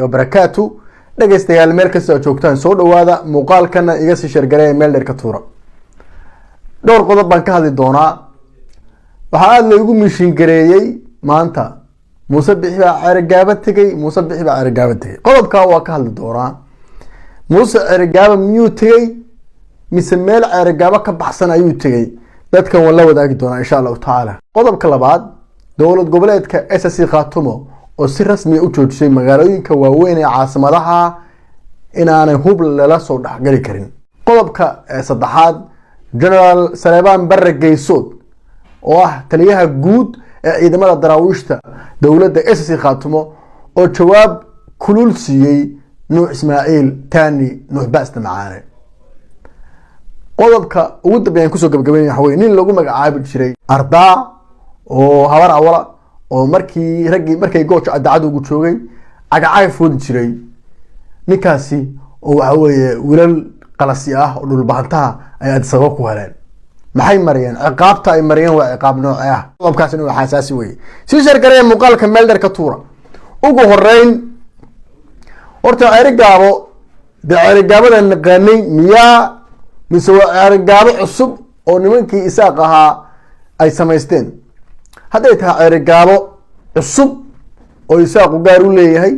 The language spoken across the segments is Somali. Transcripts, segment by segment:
Wabarakaatu. Dhegeystayaal, meel kasta oo joogtaan, soo dhawaada. Muuqaalkana iga sii share gareeya, meel dheer ka tuura. Dhowr qodob baan ka hadli doonaa. Waxaa aada laygu mishin gareeyey maanta: Muuse Bixi baa Ceerigaabo tegey, Muuse Bixi baa Ceerigaabo tegey. Qodobkaa waa ka hadli doonaa. Muuse Ceerigaabo miyuu tegey mise meel Ceerigaabo ka baxsan ayuu tegey? Dadkan waan la wadaagi doonaa, insha Allahu tacaala. Qodobka labaad, dowlad goboleedka SSC Khaatumo oo si rasmiya u joojisay magaalooyinka waaweyn ee caasimadaha inaanay hub lala soo dhexgali karin. Qodobka saddexaad, Generaal Saleebaan Barre Geysood oo ah taliyaha guud ee ciidamada daraawiishta dowladda SSC Khaatumo oo jawaab kulul siiyey Nuux Ismaaciil Taani, Nuux Baasta Macaane. Qodobka ugu dambeeyaan kusoo gabagabeynaya waxa weye nin lagu magacaabi jiray Ardaa oo Habar Awala, oo markii raggii markay Gooja cadacad ugu joogay cagacagaf foodi jiray. Ninkaasi oo waxa weeye wiilal qalasi ah oo dhulbahantaha ay Addis Ababa ku heleen, maxay mariyeen? Ciqaabta ay mariyeen waa ciqaab nooce ah? Qodobkaasina waa xasaasi weye. Sii share gareeya muuqaalka, meel dheer ka tuura. Ugu horeyn, horta Ceerigaabo dee Ceerigaabada naqaanay miyaa mise waa Ceerigaabo cusub oo nimankii Isaaq ahaa ay samaysteen? Hadday tahay Ceerigaabo cusub oo Isaaqu gaar u leeyahay,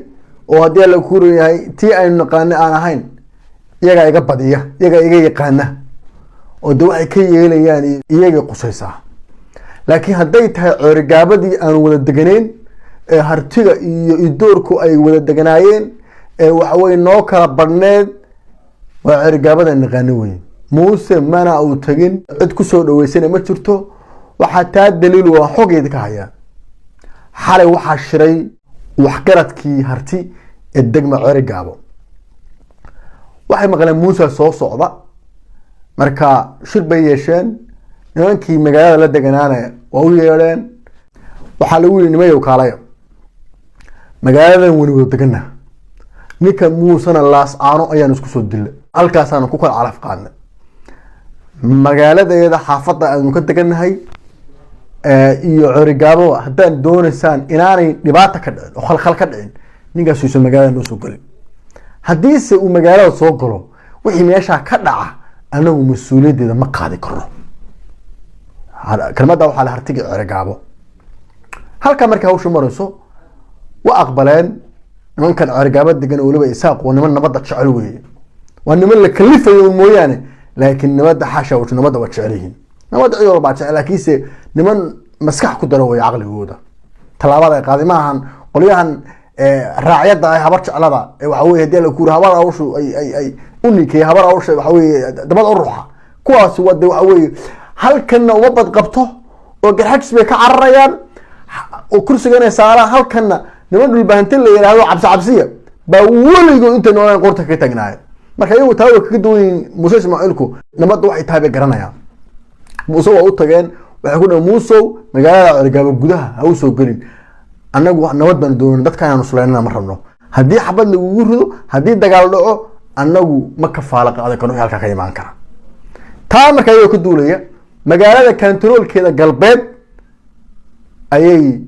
oo haddii Alla kuuran yahay tii aynu naqaanay aan ahayn, iyagaa iga badiya, iyagaa iga yaqaana, oo de waxay ka yeelayaan iyagay qusaysaa. Laakiin hadday tahay Ceerigaabadii aanu wada deganeyn ee Hartiga iyo Idoorku ay wada deganaayeen ee waxaweye noo kala badhneed, waa Ceerigaabada naqaani wey. Muuse mana uu tegin, cid kusoo dhaweysana ma jirto. Waxaa taa daliil waa xogeeda ka hayaa: xalay waxaa shiray waxgaradkii Harti ee degma Ceerigaabo. Waxay maqleen Muuse soo socda, marka shir bay yeesheen. Nimankii magaalada la deganaana waa u yeedheen. Waxaa lagu yihi: "Nimayow, kaalaya, magaaladan wani wada degana. Ninka Muusena Laas Caano ayaan isku soo dilla, halkaasaanu ku kala calaf qaadnay. Magaaladeeda xaafadda aanu ka deganahay iyo Cerigaabo, haddaan doonaysaan inaanay dhibaata ka dhicin oo khalkhal ka dhicin, ninkaas uusan magaalada noo soo gelin. Haddiise uu magaalada soo galo, wixii meeshaa ka dhaca anagu mas-uuliyaddeeda ma qaadi karno." Kelmadda waxaa la Hartiga Cerigaabo. Halkaa markay hawsha marayso, waa aqbaleen nimankan Cerigaabo degan oo weliba Isaaq. Waa niman nabadda jecel weeye, waa niman la kalifayo mooyaane, laakiin nabadda, xaasha, nabadda waa jecel yihiin. Nabadda cid walbaa jecel, laakiinse niman maskax ku daro way caqligooda. Tallaabada ay qaaday maahan qolyahan raacyadda ah, Habar Jeclada ee waxa weye hadii la kuuri Habar Awshu ay u ninkeey Habar Awsha, waxa weye dabada u ruxa. Kuwaasi waa de waxa weye halkanna uma badqabto oo Garxajis bay ka cararayaan oo kursiga inay saaraan. Halkanna niman Dhulbahante la yidhaahdo cabsi cabsiya baa weligood intay noolaan qorta kaga taagnaayeen. Marka iyagu taa way kaga duwan yihiin Muuse Ismaaciilku, nabadda waxay tahay bay garanayaan. Muuse waa u tageen, waxay ku dhahen: "Muusow, magaalada Cergaabo gudaha ha u soo gelin. Annagu nabad baanu doonana, dadka inaanu suleynana ma rabno. Haddii xabad lagugu rido, haddii dagaal dhaco, annagu ma kafaalo qaadan karno wixii halkaa ka imaan kara." Taa marka iyagoo ka duulaya, magaalada kantaroolkeeda galbeed ayay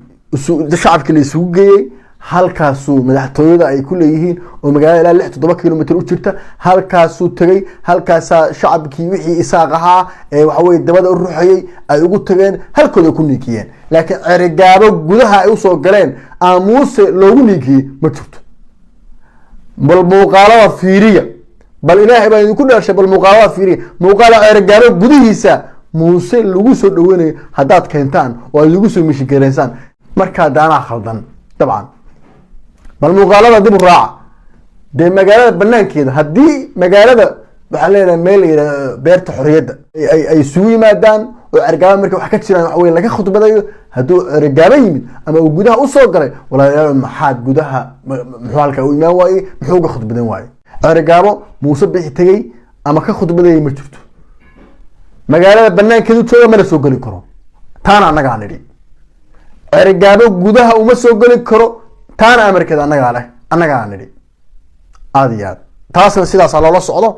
shacabkii la isugu geeyey. Halkaasuu madaxtooyada ay ku leeyihiin oo magaalada ilaa 6-7 kilomitr u jirta, halkaasuu tegey. Halkaasaa shacabkii wixii Isaaq ahaa ee waxaweye dabada u ruxayay ay ugu tageen, halkooda ku niikiyeen. Laakiin Cerigaabo gudaha ay usoo galeen aan Muuse loogu niikiyey ma jirto. Bal muuqaalada fiiriya, bal Ilaahay baa idinku dhashay, bal muuqaalada fiiriya. Muuqaala Cerigaabo gudihiisa Muuse lagu soo dhaweynayo haddaad keentaan oo aad lagu soo mishigareysaan, markaa daanaa khaldan dabcan. Bal muuqaalada dib u raaca. Dee magaalada banaankeeda, haddii magaalada waxaa leedahay meel la yidhahdo Beerta Xorriyadda ay isugu yimaadaan oo Cergaabo marka wax ka jiraan waxa weye laga khudbadayo, hadduu Cergaabo yimid ama uu gudaha usoo galay, walaalayaal, maxaad gudaha, muxuu halkaa u imaan waayey? Muxuu uga khudbadan waayey? Cergaabo Muuse Bixi tegey ama ka khudbadayay ma jirto. Magaalada banaankeedu jooga, mana soo geli karo. Taana annagaa nidhi, Cergaabo gudaha uma soo geli karo. Taana amarkeeda annagaa leh, annagaa nidhi. Aada iyo aad taasna sidaasaa loola socdo.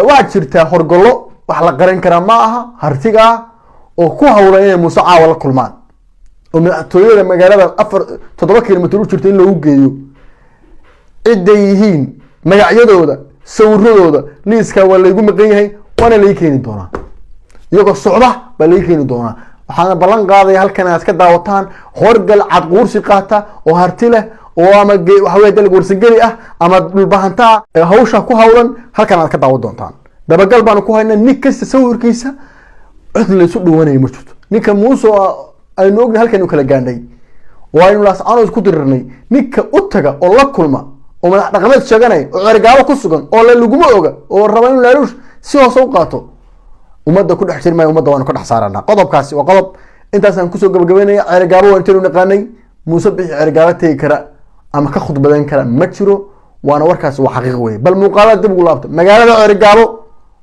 Waxaa jirtaa horgollo wax la qaran karaa ma aha Hartigaa oo ku hawlan inay Muuse caawa la kulmaan. Oo madaxtooyada magaalada 4 7 kilomitr u jirta in loogu geeyo, ciday yihiin, magacyadooda, sawiradooda, liiskaa waa laygu maqan yahay, waana lai keeni doonaa. Iyagoo socda baa lai keeni doonaa. Waxaana ballan qaadaya halkan aad ka daawataan horgal cadquursi qaata oo harti leh oo ama waxa wey dalag warsangeli ah ama dhulbahantaa ee hawsha ku hawlan. Halkan aad ka daawan doontaan, dabagal baanu ku haynaa nin kasta sawirkiisa. Cod laysu dhuwanaya ma jirto. Ninka Muuse oo aynu ognahay halkaynu kala gaadhnay oo aynu Laascaanood ku dirirnay, ninka u taga oo la kulma oo madax dhaqameed sheeganaya oo Ceerigaabo ku sugan oo le laguma oga oo raba inuu laaluush si hoose u qaato, ummadda ku dhex jiri maayo. Ummadda waanu ka dhex saaranaa. Qodobkaasi waa qodob intaasaan kusoo gabagabeynaya. Ceerigaabo waa intaynu naqaanay. Muuse Bixi Ceerigaabo tegi kara ama ka khudbadan kara ma jiro, waana warkaasi waa xaqiiq wey. Bal muuqaalada dib ugu laabta. Magaalada Ceerigaabo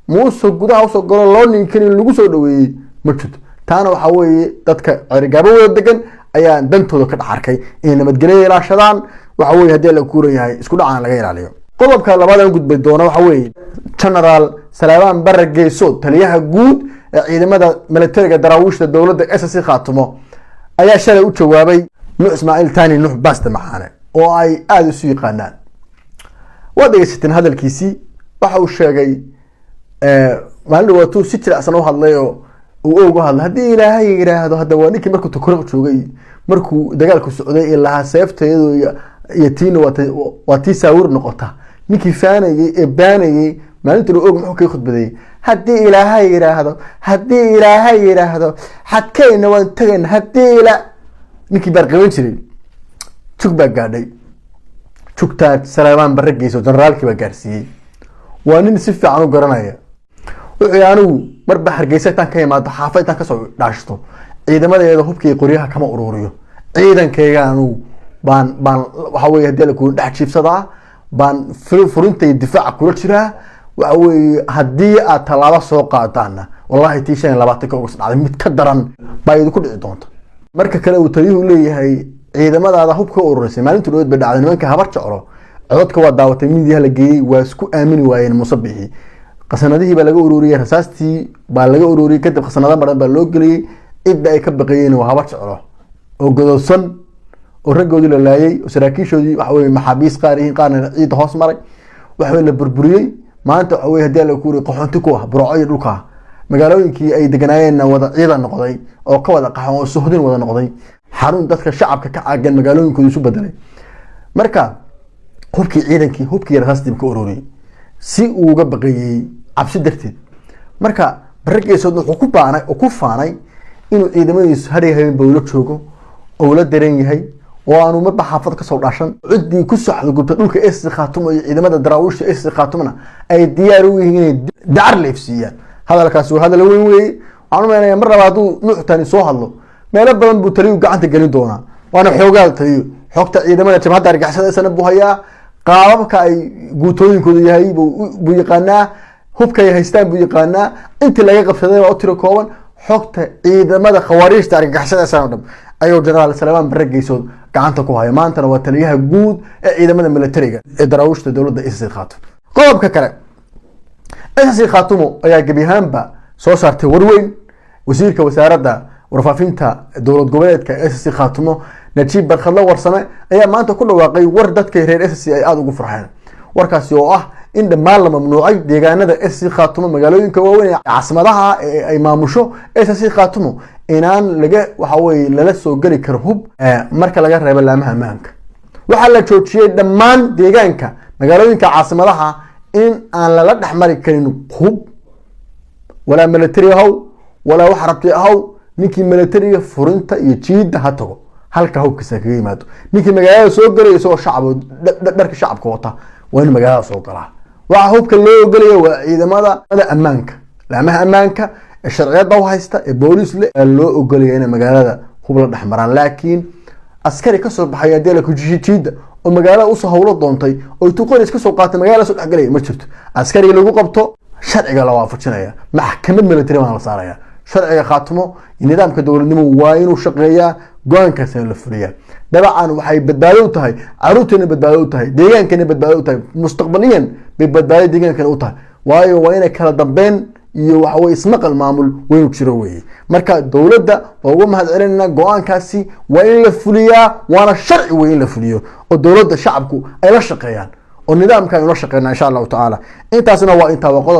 Muuse gudaha usoo galo loo ninkan in lagu soo dhaweeyey ma jirto. Taana waxaa weeye dadka Ceerigaabo wada degan ayaa dantooda ka dhex arkay inay nabadgelyo ilaashadaan. Waxa weye haddii la kuuran yahay, isku dhacaan laga ilaaliyo. Qodobka labaad aan gudbay doona waxa weeye Genaraal Salaamaan Barre Geesood, taliyaha guud ee ciidamada militariga Daraawiishta dowladda SSC Khaatumo, ayaa shalay u jawaabay Nuux Ismaaciil Tani, Nuux Baaste Maxaane, oo ay aada isu yaqaanaan. Waad dhegeysateen hadalkiisii. Waxa uu sheegay maalin dhawaatuu si jilicsan u hadlay oo uu uga hadlay haddii Ilaahay yidhaahdo. Hadda waa ninkii markuu Tukuraq joogay, markuu dagaalku socday, ilahaa seefteedu iyo tiina waa tii saawir noqota, ninkii faanayey ee baanayey. Maalintan og muxuu kaga khudbadeeyey? Haddii Ilaahay yidhaahdo, haddii Ilaahay yidhaahdo, xadkayna waan tegayna, haddii ila ninkii baarqaban jiray. Jug baa gaadhay. Jugtaa Salaamaan Barre Geyso generaalkii baa gaarsiiyey. Waa nin si fiican u garanaya. Wuxuu anigu marba Hargeysa intaan ka imaado, xaafa intaan kasoo dhaashto, ciidamadeeda hubkii qoryaha kama ururiyo. Ciidankayga anigu baan waxa weye haddii la ku dhex jiibsadaa, baan furinta iyo difaaca kula jiraa. Waxa weeye haddii aad tallaabo soo qaadaanna, wallahi tii 25-ka August dhacday mid ka daran baa idinku dhici doonta. Marka kale uu taliyuhu leeyahay ciidamadaada hub ka ururisay, maalintii dhaweed bay dhacday. Nimanka Habar Jeclo codadka waa daawatay, miidiyaha la geeyey, waa isku aamini waayeen Muuse Bixi. Qasanadihii baa laga ururiyey, rasaastii baa laga ururiyey, kadib khasanado maran baa loo geliyey. Cidda ay ka baqayeen waa Habar Jeclo oo gododsan oo raggoodii la laayay oo saraakiishoodii waxa weye maxaabiis qaar yihiin, qaarna ciidda hoos maray, waxa weye la burburiyey. Maanta waxa weye haddii la kuuri qaxoonti ku ah Burco iyo dhulka magaalooyinkii ay deganaayeenna wada ciidan noqday oo ka wada qaxan oo suhdin wada noqday, xarun dadka shacabka ka caagan magaalooyinkooda isu bedelay. Marka hubkii ciidankii, hubkii rasaastii ka ururiyey si uu uga baqayey cabsi darteed. Marka Barre Geesood wuxuu ku baanay oo ku faanay inuu ciidamadiisu hadhay habeenba ula joogo oo ula daran yahay oo aanu marba xaafad kasoo dhashan. Ciddii ku soo xadgudubta dhulka SSC Khaatumo iyo ciidamada Daraawiishta SSC Khaatumona ay diyaar u yihiin inay dacar leefsiiyaan. Hadalkaasi waa hadal weyn weeye. Waxaan u maynaya mar laba hadduu Nuux Tani soo hadlo, meelo badan buu taliyu gacanta gelin doonaa. Waana xoogaal taliyo, xogta ciidamada jabhadda argixisada isana buu hayaa, qaababka ay guutooyinkoodu yahay buu yaqaanaa, hubka ay haystaan buu yaqaanaa, intii laga qabsaday waa u tiro kooban. Xogta ciidamada khawaariijta argagixisada isana o dhan ayuu Jenaraal Salmaan Barre Geysood gacanta ku haya. Maantana waa taliyaha guud ee ciidamada militariga ee Daraawiishta dowladda SSC Khaatumo. Qodobka kale, SSC Khaatumo ayaa gebi ahaanba soo saartay warweyn. Wasiirka wasaaradda warfaafinta dowlad goboleedka SSC Khaatumo, Najiib Barkhadle Warsame, ayaa maanta ku dhawaaqay war dadka reer SSC ay aada ugu farxeen. Warkaasi oo ah in dhammaan la mamnuucay deegaanada SSC Khaatumo, magaalooyinka waaweyn ee caasimadaha ee ay maamusho SSC Khaatumo, inaan laga waxa weye lala soo geli karo hub marka laga reebo laamaha ammaanka. Waxaa la joojiyey dhammaan deegaanka magaalooyinka caasimadaha in aan lala dhex mari karin hub, walaa military ahaw walaa wax rabti ahaw. Ninkii militariga furinta iyo jiidda ha tago, halka hubkiisa kaga yimaado. Ninkii magaalada soo gelaya isagoo shacab dharka shacabka wata waa in magaalada soo galaa. Waxa hubka loo ogolaya waa ciidamada ammaanka, laamaha ammaanka ee sharciyada u haysta ee booliis le loo ogolaya inay magaalada hub la dhex maraan. Laakiin askari kasoo baxay haddii la jiidda oo magaalada usoo hawlo doontay oo intuu qoris kasoo qaatay magaalada soo dhexgalaya ma jirto. Askariga lagu qabto sharciga la waafajinaya, maxkamad military baan la saaraya. Sharciga Khaatumo iyo nidaamka dowladnimo waa inuu shaqeeyaa, go-aankaasina la fuliyaa. Dabcan waxay badbaado u tahay caruurteena, badbaado u tahay deegaankana, badbaado u tahay mustaqbaliyan bay badbaado deegaankana u tahay. Waayo waa inay kala dambeyn Iyo waxa weye ismaqal maamul waynu jiro weeye. Marka dowladda waa uga mahad celinayna go-aankaasi, waa in la fuliyaa, waana sharci wey in la fuliyo oo dowladda shacabku ay la shaqeeyaan oo nidaamka aynu la shaqeynaa, insha Allahu tacaala. Intaasna waa intaa, waa qodob.